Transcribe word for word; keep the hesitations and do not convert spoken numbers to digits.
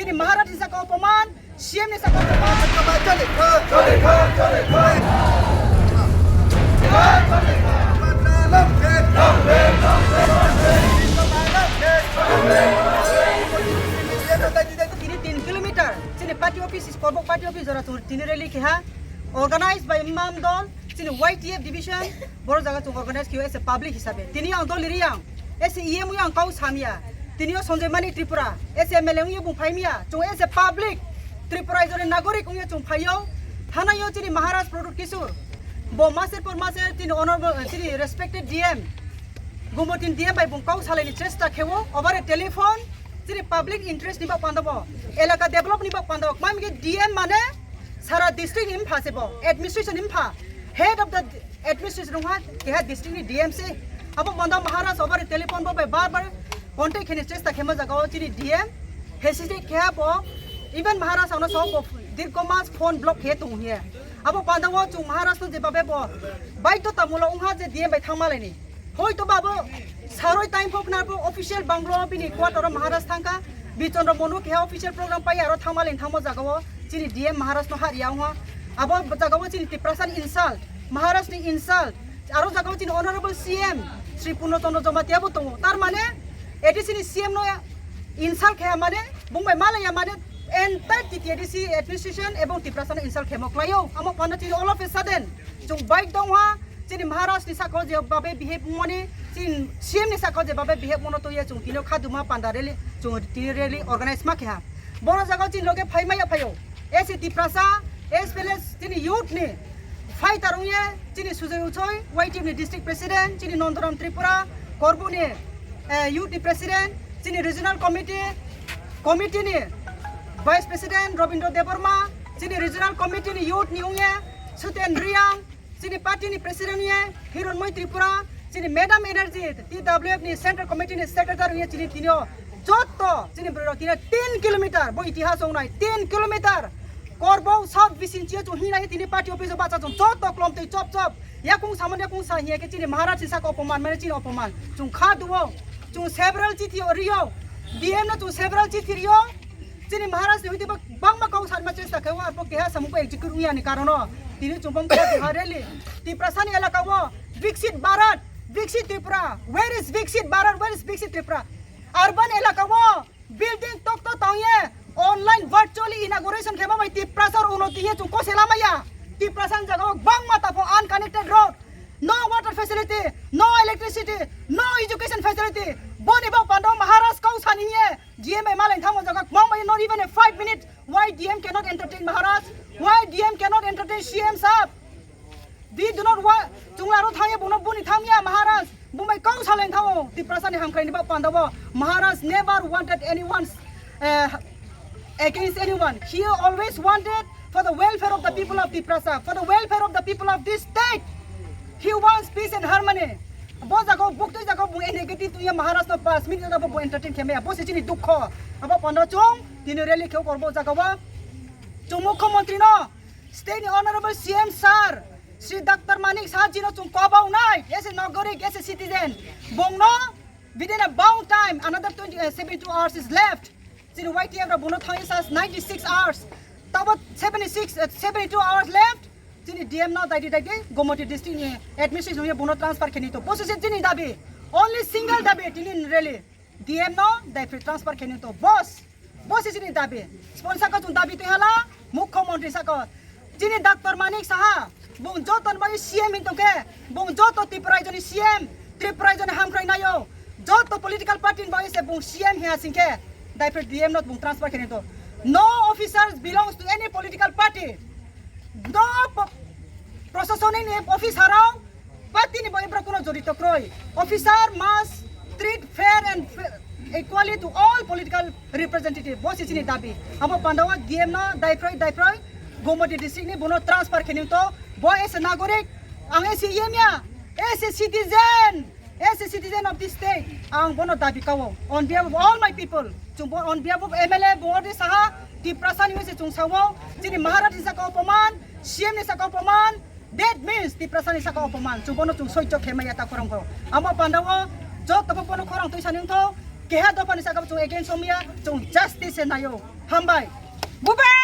Chini Maharaj ni saka opoman, C M ni saka opoman. Tini tin kilometer, chini party office, Korbok party office jora chwng tini rally keha, organized by Imam Dol, chini Y T F division, boro jaga chwng organize khe as a public hisabe. Tini ang dol ri ang, as a E M wi ang kau samya. Tini o Sanjay Manik Tripura, as a M L A wi bung phaimya. Chwng as a public, Tripura jora nagorik wi chwng phaio. Thanaio chini Maharaj Pradyot Kishore. Bo master por master chini honorable, chini respected D M. Gumbo tin D M bai bung kau salaini chesta khewo, over a telephone, chini public interest ni bak panda bo, elaka develop ni bak panda bo, kmai mige D M mane sara district ni mpha se bo, administration ni mpha, head of the administration ha keha district ni D M se. Abo panda Maharaj over a telephone bo bai bar bar contact kheni chesta khema jaga o chini D M, hesitate khe bo, even Maharaj ano so bo dirko mas phone block khe tong hiye. Abo panda o chung Maharaj no je babe bo baito tamulo ungha je D M bai thangma laini. Hoi to babo, saroi time pok na bo official banglo bini quarter o Maharaj thangka, Bichandra Monu keha official program pai aro thangma len thangmo jaga o chini D M Maharaj no har yaung ha. Abo jaga o chini Tiprasa ni insult, Maharaj ni insult, aro jaga o chini honorable C M Sri Purno Chandra Jamatia bo tongo. Tar mane A D C ni C M no insult khe mane bung bai malaya mane entire T T A D C administration ebong Tiprasa no insult khe mo klaio. Amo pano chini all of a sudden chung bike dong ha. Chini Maharaj ni saka o je babe behave mani, chini C M ni saka o je babe behave mano to ye chung tini khaduma panda rally, chung tini rally organize ma khe ha. Bono jaga o chini loge phai maya phaio. A C Tiprasa, as well as chini youth ni fighter ong ye, chini Sujay Uchoi, Y T F ni district president, chini Nondoram Tripura, Korbu ni, eh, youth ni president, chini regional committee, committee ni vice president Robindra Debbarma, chini regional committee ni youth ni ong ye, Suten Riang, chini party ni president ye Hironmoi Tripura, chini Madam Energy, T W F ni Central Committee ni secretary ye chini tinio jotto chini borok tini tin kilometer bo itihas wngnai tin kilometer Korbok South bising chio chung hinai tini party office o bacha chung jotto klom tei chop chop yakung samani yakung sa hiya khe chini Maharaj ni saka opoman mane chini opoman chung kha duo chung several chithi rio D M no chung several chithi rio. Chini Maharaj ni hwite bangma kok sanma chesta khaio, arbo keha samung execute wngya ni karono tini chubong kha duha rally. Tiprasa ni elaka o Viksit Bharat, Viksit Tripura. Where is Viksit Bharat? Where is Viksit Tripura? Urban elaka o building tokto tongye online virtually inauguration khema bai Tiprasa uno tiye chung kose lamaya. Tiprasa ni jaga o bangma tapo unconnected road, no water facility, no electricity, no education facility. Boni bo pando Maharaj kau saniye. G M bai malai thangmo jaga kwbang bai, not even a five minute. Why D M cannot entertain Maharaj? Why D M cannot entertain C M sahab? We do not want. Chunglaro thangya bono buni thangya Maharaj. Bumbai kau salai thango. Tiprasa ni hamkrai ni ba panda bo. Maharaj never wanted anyone, uh, against anyone. He always wanted for the welfare of the people of Tiprasa, for the welfare of the people of this state. He wants peace and harmony. Bo jago, bukti jago, bo negative tuya Maharaj no pas minute jago bo entertain khe maya. Bo se chini dukho. Abo panda chung tini rally khe korbo jago bo. Chung mukhyamantri no, state ni honorable C M sir, Sri Doctor Manik Saha ji no chung kobau nai, as a nagorik, as a citizen. Bong no, within a bound time, another twenty, uh, seventy-two hours is left. Chini Y T F rok bono thangwi sa ninety-six hours. Tabo seventy-six, uh, seventy-two hours left. Chini D M no daidi daidi Gomoti district ni administration ni bono transfer kheni to. Bosi se chini dabi. Only single dabi tini rally. D M no daipri transfer kheni to. Boss. Bosi chini dabi. Sponsor ko chung dabi tuhala. Mukhyamantri saka. Chini Doctor Manik Saha, bung joto ni bagwi C M hin tongkhe, bung joto Tripura raijoni C M, Tripura raijoni hamkrai naio, joto political party ni bagwi se bung C M hiya singkhe, daipre D M no bung transfer khe to. No officers belongs to any political party. No po-, proshasonic ni officer rok Party ni bo ebra kuno jorito kroi. Officer must treat fair and fa-, equally to all political representative. Bo se chini dabi. Abo pandawa D M no daiproi daiproi Gomoti district ni bono transfer khening to. Bo as a nagorik, ang as a yemya, as a citizen, as a citizen of this state, ang bono dabi kao. On behalf of all my people, chung bo on behalf of M L A Bongordi Saha, Tiprasa ni se chung sao, chini Maharaj ni saka opoman, C M ni saka opoman, That means Tiprasa ni saka opoman, chubono chung soicho khe maya ta khorang kho. Amo pandao joto bo bono khorang twi sani wngtho. Keha dophani saka chwng against somya, chwng justice se nayo. Hambai. Buba!